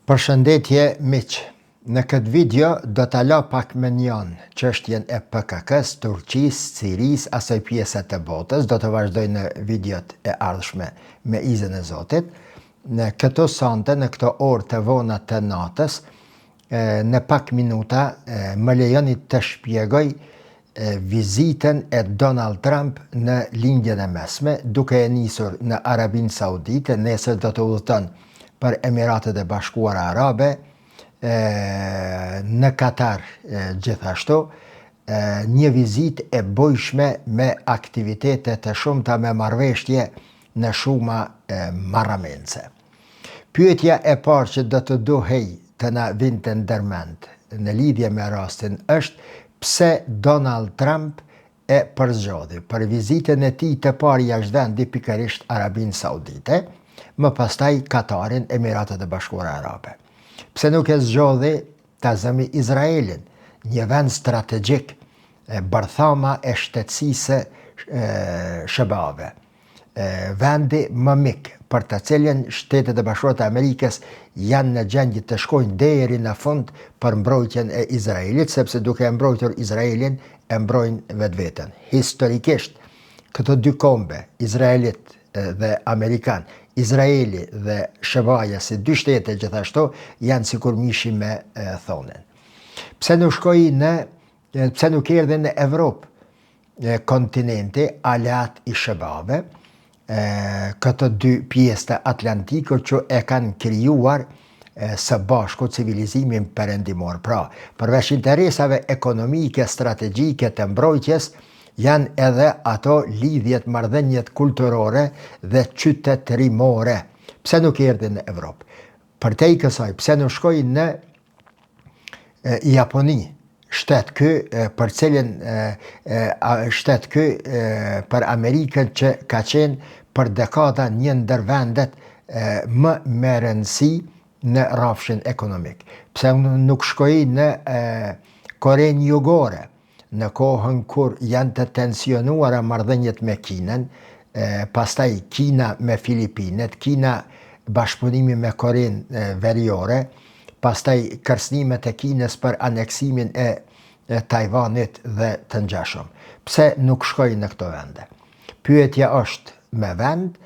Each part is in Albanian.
Përshëndetje miq. Në këtë video do ta la pak mënjanë çështjen e PKK-së, Turqisë, Sirisë, asaj pjese të botës, do të vazhdoj në videot e ardhshme me izën e Zotit. Në këto sante, në këto orë të vona të natës, në pak minuta më lejoni të shpjegoj vizitën e Donald Trump në Lindjen e Mesme, duke e nisur në Arabinë Saudite, nesër do të udhëton për Emiratet e Bashkuara Arabe, në Katar gjithashtu, një vizitë e bujshme me aktivitete të shumta me marrëveshje në shuma marramendëse. Pyetja e parë që do të duhej të na vinte ndërmend në lidhje me rastin është pse Donald Trump e përzgjodhi për vizitën e tij të parë jashtë vendi pikërisht Arabinë Saudite, më pastaj Katarin, Emiratet e Bashkuara Arabe. Pse nuk e zgjodhi ta zëmi Izraelin, një vend strategjik, bërthama e shtetësisë së SHBA-ve. Vendi më mik për të cilin Shtetet e Bashkuara të Amerikës janë në gjendje të shkojnë deri në fund për mbrojtjen e Izraelit, sepse duke e mbrojtur Izraelin, e mbrojnë vetveten. Historikisht, këto dy kombe, izraelit dhe amerikan, Izraeli dhe SHBA-ja si dy shtete gjithashtu janë sikur mishi me thonin. Pse nuk shkoi në pse nuk erdhi në Evropë? Kontinenti aleat i SHBA-ve, këto dy pjesë të Atlantikut që e kanë krijuar së bashku civilizimin perëndimor. Pra, përveç interesave ekonomike, strategjike të mbrojtjes, janë edhe ato lidhjet, marrëdhëniet kulturore dhe qytetërimore. Pse nuk erdhi në Evropë? Përtej kësaj, pse nuk shkoi në Japoni, shtet ky për cilin shtet ky për Amerikën që ka qenë për dekada një ndër vendet më me rëndësi në rrafshin ekonomik. Pse nuk shkoi në Korenë Jugore, në kohën kur janë të tensionuara marrëdhëniet me Kinën, pastaj Kina me Filipinet, Kina bashkëpunimi me Korenë Veriore, pastaj kërcënimet e Kinës për aneksimin e Tajvanit dhe të ngjashëm. Pse nuk shkoi në këto vende? Pyetja është me vend,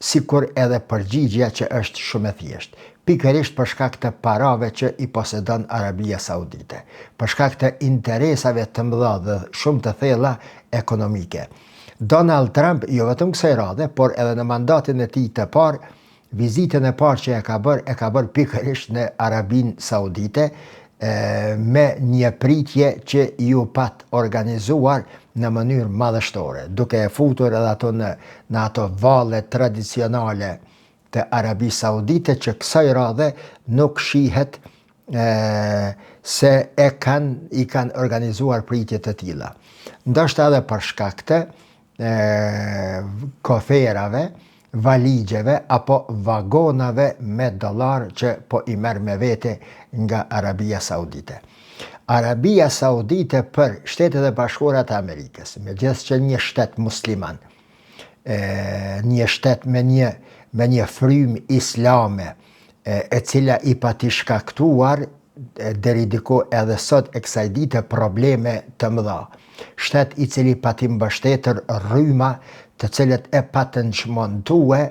sikur edhe përgjigja që është shumë e thjeshtë, pikërisht për shkak të parave që i posedon Arabia Saudite, për shkak të interesave të mëdha dhe shumë të thella ekonomike. Donald Trump jo vetëm kësaj radhe, por edhe në mandatin e tij të parë, vizitën e parë që e ka bërë, e ka bërë pikërisht në Arabinë Saudite, me një pritje që iu pat organizuar në mënyrë madhështore, duke e futur edhe ato në, në ato valle tradicionale të Arabisë Saudite që kësaj radhe nuk shihet e, se e kanë, i kanë organizuar pritje të tilla. Ndoshta edhe për shkak të e, koferave, valixheve apo vagonave me dollarë që po i merr me vete nga Arabia Saudite. Arabia Saudite për Shtetet e Bashkuara të Amerikës, megjithëqë një shtet musliman, e, një shtet me një me një frymë islame, e, e cila i pati shkaktuar deri diku edhe sot e kësaj dite probleme të mëdha. Shtet i cili pati mbështetur rryma të cilët e patën çmontue,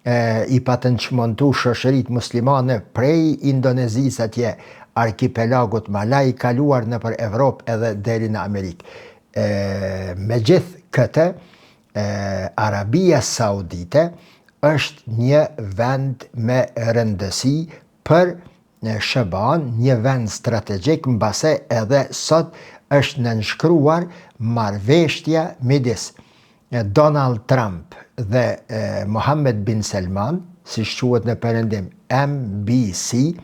e, i patën çmontu shoqëritë muslimane prej Indonezisë atje, arkipelagut Malaj, kaluar nëpër Evropë edhe deri në Amerikë. E, megjithë këtë, e, Arabia Saudite është një vend me rëndësi për SHBA-në, një vend strategjik, mbase edhe sot është nënshkruar marrëveshtja midis Donald Trump dhe Mohammed bin Salman, siç quhet në perëndim MBC,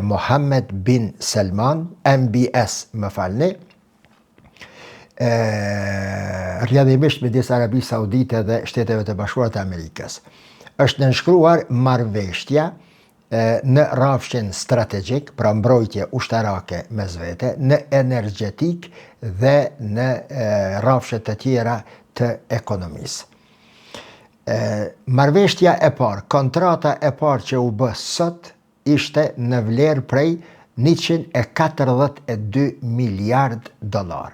Mohammed bin Salman, MBS, më falni, rrjedhimisht midis Arabisë Saudite dhe Shteteve të Bashkuara të Amerikës. Është nënshkruar marrëveshtja në rrafshin strategjik, pra mbrojtje ushtarake mes vete, në energjetikë dhe në rrafshe të tjera të ekonomisë. Marrëveshtja e parë, kontrata e parë që u bë sot, ishte në vlerë prej 142 miliard dollar.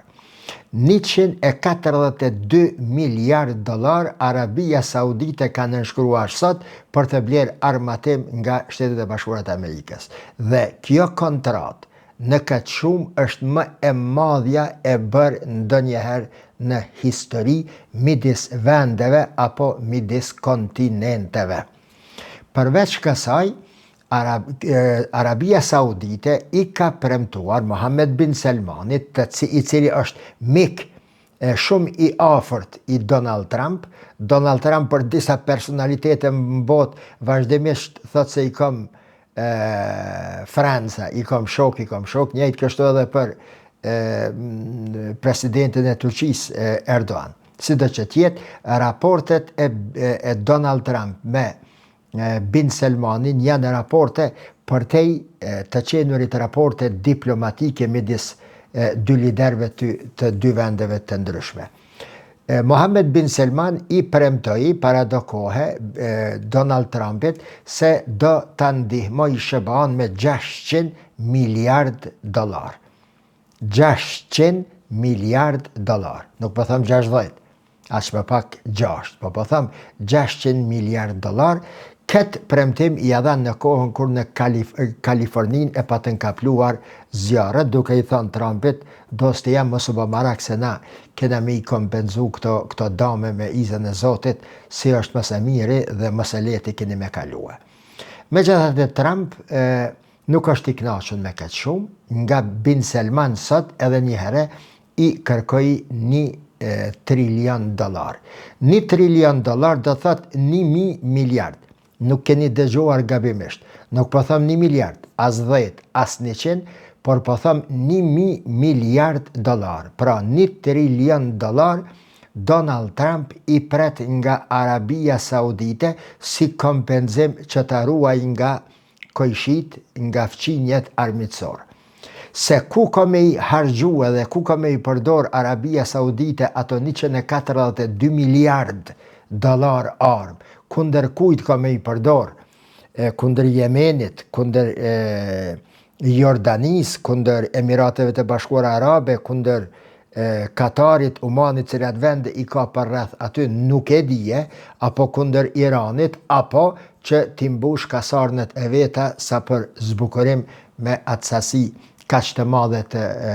142 miliard dollar Arabia Saudite ka nënshkruar sot për të blerë armatim nga Shtetet e Bashkuara të Amerikës. Dhe kjo kontratë në këtë shumë është më e madhja e bërë ndonjëherë në histori midis vendeve apo midis kontinenteve. Përveç kësaj, Arabia Saudite i ka premtuar Mohammed bin Salmanit, të i cili është mik e shumë i afërt i Donald Trump. Donald Trump për disa personalitete në botë vazhdimisht thotë se i kam e, Franca, i kam shok, i kam shok, njëjtë kështu edhe për e, presidentin e Turqisë, Erdogan. Sido që të jetë, raportet e, e Donald Trump me Bin Selmanin janë raporte përtej të qenurit raporte diplomatike midis dy liderëve të, të dy vendeve të ndryshme. Mohammed bin Selman i premtoi para do kohe Donald Trumpit se do ta ndihmojë SHBA-në me 600 miliard dollar. 600 miliard dollar. Nuk po them 60, aq më pak 6, po po them 600 miliard dollar. Këtë premtim ia dha në kohën kur në Kalif Kaliforninë e patën kapluar zjarret, duke i thënë Trumpit, dosti jem mos u bë marak se na kena me i kompenzu këto, këto dame me izën e Zotit, si është më së miri dhe më së lehti keni me kalue. Megjithatë Trump e, Nuk është i kënaqur me këtë shumë, nga Bin Selman sot edhe një herë i kërkoi një trilion dollar. Një trilion dollar do thotë 1000 miliard. Nuk keni dëgjuar gabimisht. Nuk po them 1 miliard, as 10, as 100, por po them 1000 miliard dollar. Pra 1 trilion dollar Donald Trump i pret nga Arabia Saudite si kompenzim që ta ruaj nga kojshitë nga fqinjët armiqësorë. Se ku ka me i harxhu edhe ku ka me i përdor Arabia Saudite ato 142 miliard dollar armë, kundër kujt ka me i përdor, kundër Jemenit, kundër Jordanisë, kundër Emirateve të Bashkuara Arabe, kundër Katarit, Omanit, cilat vende i ka përreth aty, nuk e dije, apo kundër Iranit, apo që t'i mbush kasarnet e veta sa për zbukurim me atë sasi kaq të madhe të e,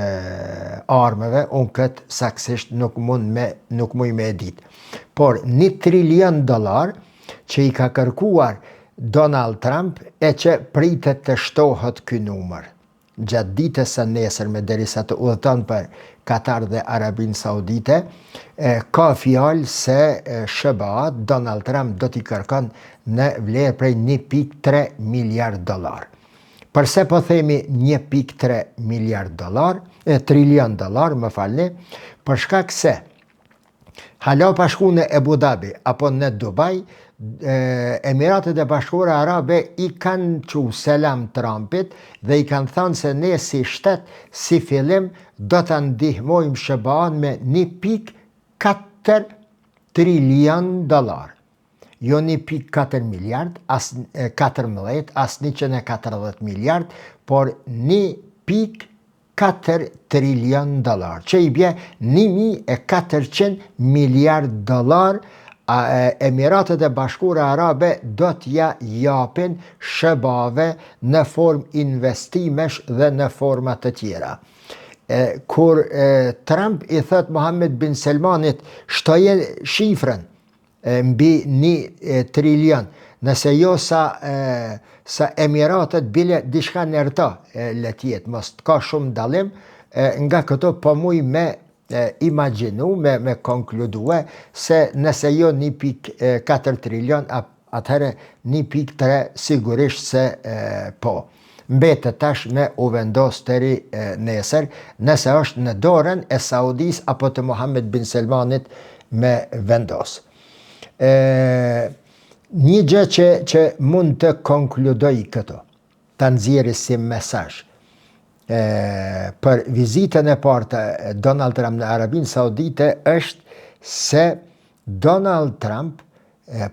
armëve, unë këtë saksisht nuk mund me, nuk muj me e ditë. Por një trilion dollar që i ka kërkuar Donald Trump e që pritet të shtohet ky numër. Gjatë ditës së nesërme derisa të udhëton për Katar dhe Arabinë Saudite, ka fjalë se SHBA, Donald Trump do t'i kërkon në vlerë prej 1.3 miliard dollar. Përse po themi 1.3 miliard dollar, e trilion dollar, më falni, për shkak se Hala pa shku në Abu Dhabi apo në Dubai, Emiratet e Bashkuara Arabe i kanë çu selam Trumpit dhe i kanë thënë se ne si shtet, si fillim, do ta ndihmojmë SHBA-në me 1.4 trilion dollar. Jo 1.4 miliard, as 14, as 140 miliard, por 1.4 trilion dollar, që i bje 1400 miliard dollar, Emiratet e Bashkuara Arabe do t'ja japin SHBA-ve në formë investimesh dhe në forma të tjera. E, kur e, Trump i thot Mohammed bin Selmanit, shtoje shifrën, mbi një trilion, nëse jo sa sa Emiratet bile diçka nër to le të jetë, mos të ka shumë dallim, nga këto po muj me imagjinu, me, me konkludue, se nëse jo 1.4 trilion, atëherë 1.3 sigurisht se po. Mbetet tash me u vendos deri nesër, nëse është në dorën e Saudisë apo të Mohammed bin Selmanit me vendos. E, një gjë që, që mund të konkludoj këtu, ta nxjerri si mesazh, e, për vizitën e parë të Donald Trump në Arabinë Saudite është se Donald Trump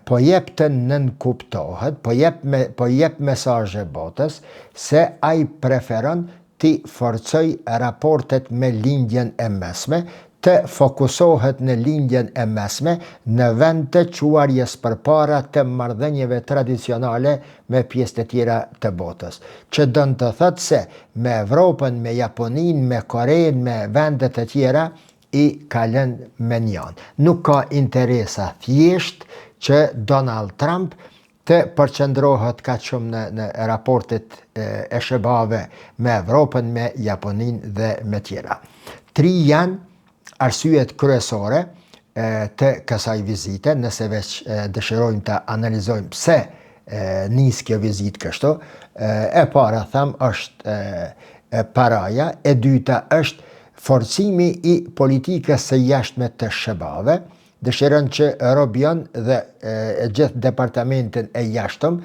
Po jep të nënkuptohet, po jep me, po jep mesazhe botës se ai preferon t'i forcojë raportet me Lindjen e Mesme, të fokusohet në Lindjen e Mesme në vend të çuarjes përpara të marrëdhënieve tradicionale me pjesët e tjera të botës. Që don të thotë se me Evropën, me Japoninë, me Korenë, me vende të tjera i ka lënë mënjanë. Nuk ka interesa thjesht që Donald Trump të përqendrohet kaq shumë në në raportet e SHBA-ve me Evropën, me Japoninë dhe me tjera. Tri janë arsyet kryesore të kësaj vizite, nëse veç dëshirojmë të analizojmë pse nis kjo vizitë kështu, e para tham është paraja, e dyta është forcimi i politikës së jashtme të SHBA-ve, dëshiron që Rubion dhe e gjithë departamentin e jashtëm,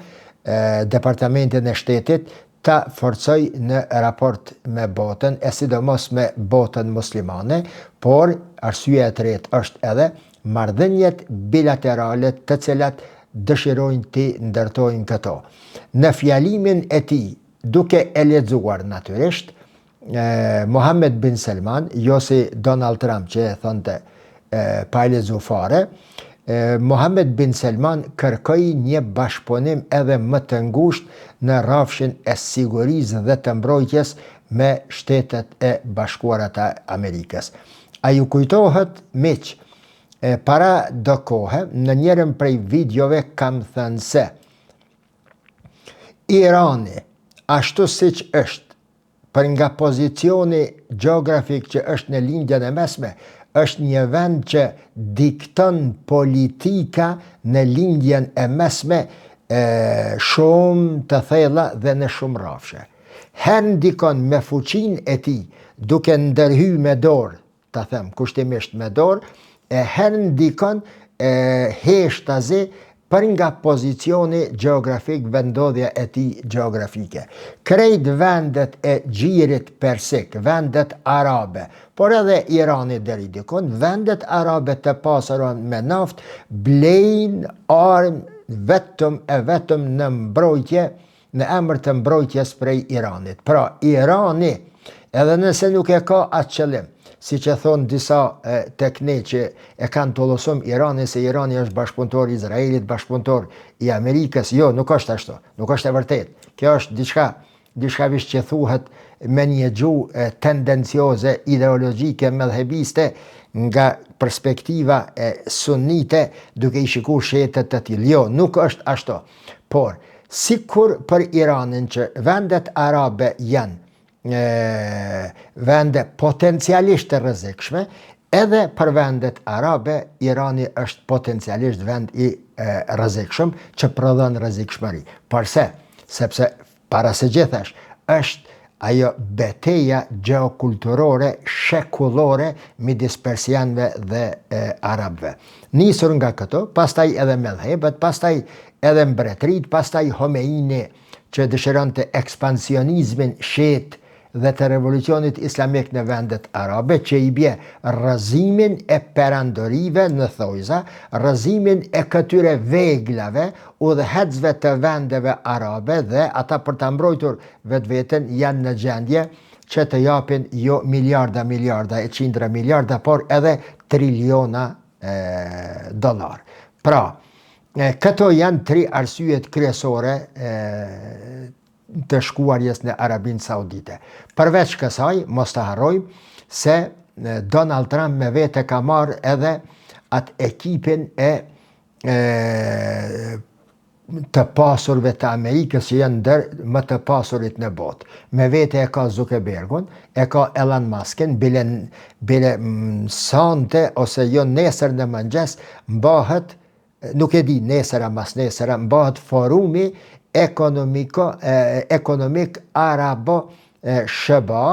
departamentin e shtetit, ta forcojë në raport me botën, e sidomos me botën muslimane, por arsyeja e tretë është edhe marrëdhëniet bilaterale të cilat dëshirojnë t'i ndërtojnë këto. Në fjalimin e tij, duke e lexuar natyrisht, Mohammed bin Salman, jo si Donald Trump që e thonte pa e lexu fare, Mohammed bin Salman kërkoi një bashkëpunim edhe më të ngushtë në rrafshin e sigurisë dhe të mbrojtjes me Shtetet e Bashkuara të Amerikës. A ju kujtohet, miq, e para do kohe, në njërën prej videove kam thënë se Irani, ashtu siç është, për nga pozicioni gjeografik që është në Lindjen e Mesme, është një vend që dikton politika në Lindjen e Mesme e, shumë të thella dhe në shumë rrafshe. Herë ndikon me fuqinë e tij, duke ndërhy me dorë ta them kushtimisht me dorë, e herë ndikon e heshtazi për nga pozicioni gjeografik vendodhja e tij gjeografike. Krejt vendet e gjirit persik, vendet arabe, por edhe Irani deri dikun, vendet arabe të pasura me naftë, blejnë armë vetëm e vetëm në mbrojtje në emër të mbrojtjes prej Iranit. Pra, Irani, edhe nëse nuk e ka atë qëllim, siç e thonë disa e, tek ne që e kanë tollosum Iranin, se Irani është bashkëpunëtor i Izraelit, bashkëpunëtor i Amerikës, jo, nuk është ashtu, nuk është e vërtetë. Kjo është diçka, diçka veç që thuhet me një gjuhë tendencioze, ideologjike, medhhebiste, nga perspektiva e sunnite, duke i shiku shiitet të tillë. Jo, nuk është ashtu. Por, sikur për Iranin që vendet arabe janë e, vende potencialisht të rrezikshme, edhe për vendet arabe, Irani është potencialisht vend i rrezikshëm që prodhon rrezikshmëri. Përse? Sepse Para së gjithash, është ajo beteja gjeokulturore shekullore midis persianëve dhe e, arabëve. Nisur nga këto, pastaj edhe medhhebet, pastaj edhe mbretëritë, pastaj Homeini që dëshironte ekspansionizmin shiit dhe të revolucionit islamik në vendet arabe, që i bje rrëzimin e perandorive në thojza, rrëzimin e këtyre veglave, udhëheqësve të vendeve arabe dhe ata për ta mbrojtur vetveten janë në gjendje që të japin jo miliarda, miliarda e qindra miliarda, por edhe triliona dollarë. Pra, këto janë tri arsyet kryesore e, të shkuarjes në Arabinë Saudite. Përveç kësaj, mos të harrojmë se Donald Trump me vete ka marrë edhe atë ekipin e, e të pasurve të Amerikës që janë ndër më të pasurit në botë. Me vete e ka Zuckerbergun, e ka Elon Muskin, bile, bile sante ose jo nesër në mëngjes, mbahet nuk e di nesër a masnesër, mbahet forumi ekonomiko, ekonomik arabo SHBA,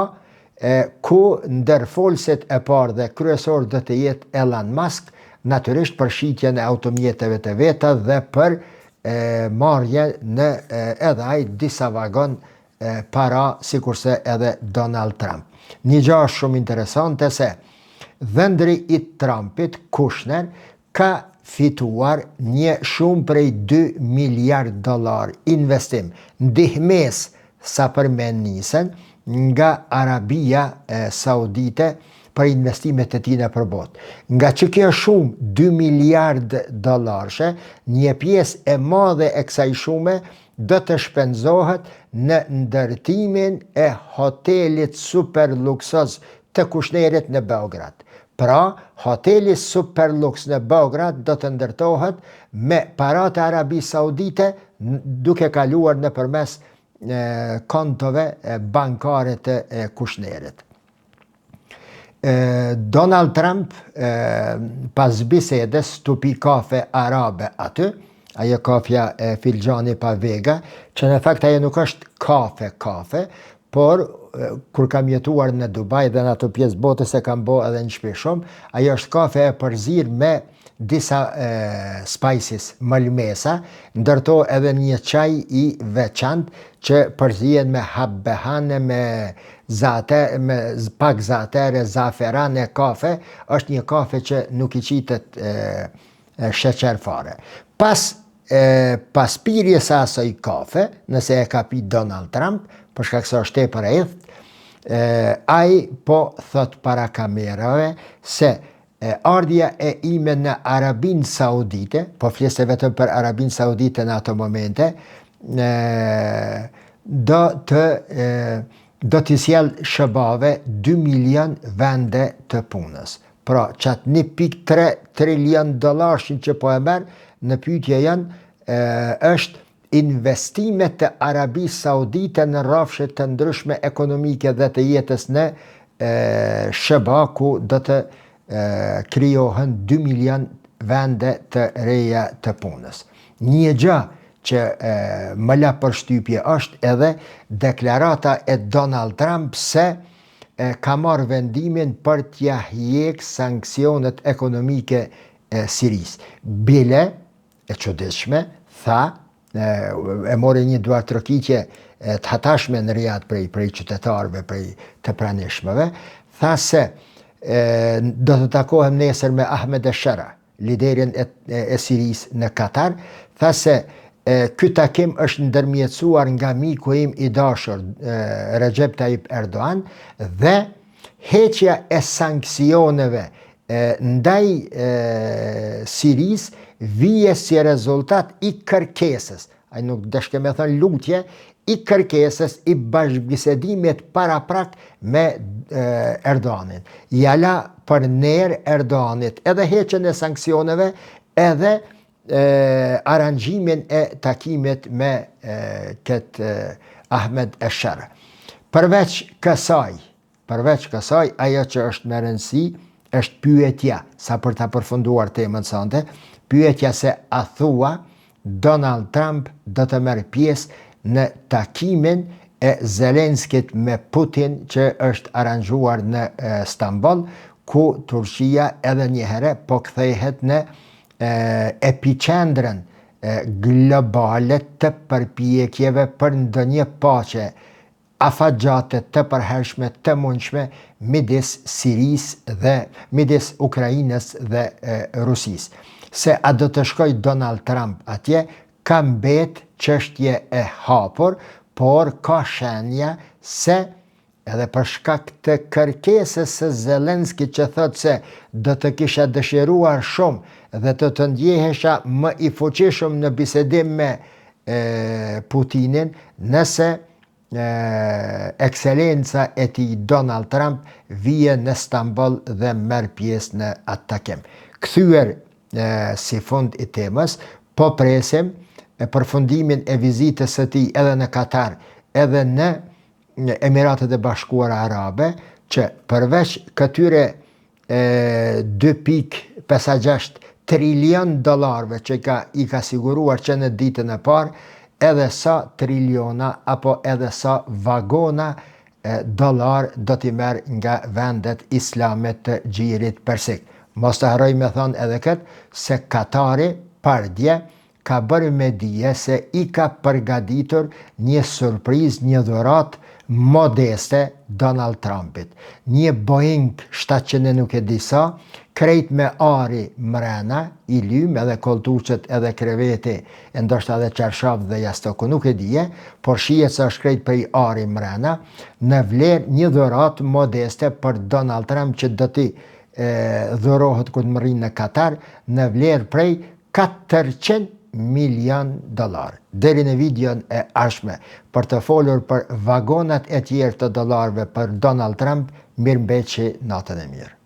ku ndër folësit e parë dhe kryesor do të jetë Elon Musk, natyrisht për shitjen e automjeteve të veta dhe për e, marrje në edhe ai disa vagon para sikurse edhe Donald Trump. Një gjë është shumë interesante se dhëndri i Trumpit, Kushner, ka fituar një shumë prej 2 miliard dollar investim, ndihmesë sa për me nisën nga Arabia Saudite për investimet e tij nëpër botë. Nga që kjo shumë 2 miliard dollarëshe, një pjesë e madhe e kësaj shume do të shpenzohet në ndërtimin e hotelit super luksoz të Kushnerit në Beograd. Pra, hoteli super luks në Beograd do të ndërtohet me paratë e Arabisë Saudite duke kaluar nëpërmes kontove bankare të Kushnerit. Donald Trump pas bisedës tu pi kafe arabe aty, ajo kafja e filxhani pa vega, që në fakt ajo nuk është kafe kafe, por kur kam jetuar në Dubai dhe në ato pjesë botës e kam bo edhe në shpi shumë, ajo është kafe e përzirë me disa e, spices, mëlmesa, ndër to edhe një çaj i veçantë që përzihen me habbehane, me zate, me pak zatere, zaferan e kafe, është një kafe që nuk i qitet e, e, sheqer fare. Pas e, pas pirjes së asaj kafe, nëse e ka pi Donald Trump, për shkak se është tepër e idhtë, ai po thot para kamerave se e, ardhja e ime në Arabinë Saudite, po fliste vetëm për Arabinë Saudite në ato momente, e, do të e, do t'i sjell SHBA-ve 2 milion vende të punës. Pra, qatë 1.3 trilion dollarshin që po e merr, në pyetje janë, e, është investime të Arabisë Saudite në rrafshe të ndryshme ekonomike dhe të jetës në SHBA ku do të krijohen 2 milion vende të reja të punës. Një gjë që e, më la përshtypje është edhe deklarata e Donald Trump se e, ka marrë vendimin për t'ja hjek sanksionet ekonomike e Sirisë. Bile, e çuditshme, tha, e, e mori një duartrokitje të hatashme në Riad prej, prej qytetarëve, prej të pranishmëve, tha se e, do të takohem nesër me Ahmed Shara, liderin e, e, e Sirisë në Katar, tha se e, ky takim është ndërmjetësuar nga miku im i dashur e, Recep Tayyip Erdogan dhe heqja e sanksioneve e, ndaj e, Sirisë vije si rezultat i kërkesës, ai nuk deshke me thënë lutje, i kërkesës i bashkëbisedimit paraprak me e, Erdoganin. Ja la për ner Erdoganit edhe heqjen e sanksioneve, edhe e, aranzhimin e takimit me e, këtë Ahmed Eshara. Përveç kësaj, përveç kësaj, ajo që është me rëndësi, është pyetja, sa për ta përfunduar temën sonte, pyetja se a thua Donald Trump do të merr pjesë në takimin e Zelenskit me Putin që është aranzhuar në Stamboll, ku Turqia edhe një herë po kthehet në epiqendrën globale të përpjekjeve për ndonjë paqe afatgjate të përhershme të mundshme midis Sirisë dhe midis Ukrainës dhe Rusisë. Se a do të shkojë Donald Trump atje, ka mbet çështje e hapur, por ka shenja se edhe për shkak të kërkesës së Zelenskit që thotë se do të kisha dëshiruar shumë dhe të të ndjehesha më i fuqishëm në bisedim me e, Putinin, nëse e, ekselenca e tij Donald Trump vije në Stamboll dhe merr pjesë në atë takim. Kthyer e, si fund i temës, po presim e përfundimin e vizitës së tij edhe në Katar, edhe në Emiratet e Bashkuara Arabe, që përveç këtyre 2.56 trilion dollarëve që ka, i ka siguruar që në ditën e parë, edhe sa triliona apo edhe sa vagona dollar do t'i merr nga vendet islame të gjirit persik. Mos të harroj me thonë edhe këtë, se Katari pardje ka bërë me dije se i ka përgatitur një surprizë, një dhuratë modeste Donald Trumpit. Një Boeing 700 e nuk e di sa, krejt me ari mrena, i lym edhe kolltuqet edhe kreveti e ndoshta edhe çarshaf dhe jastoku nuk e dije, por shihet se është krejt prej ari mrena, në vlerë një dhuratë modeste për Donald Trump që do t'i dhurohet kur të mërrijë në Katar, në vlerë prej 400 milion dollarë. Deri në videon e ardhshme për të folur për vagonat e tjerë të dollarëve për Donald Trump, mirëmbetshi natën e mirë.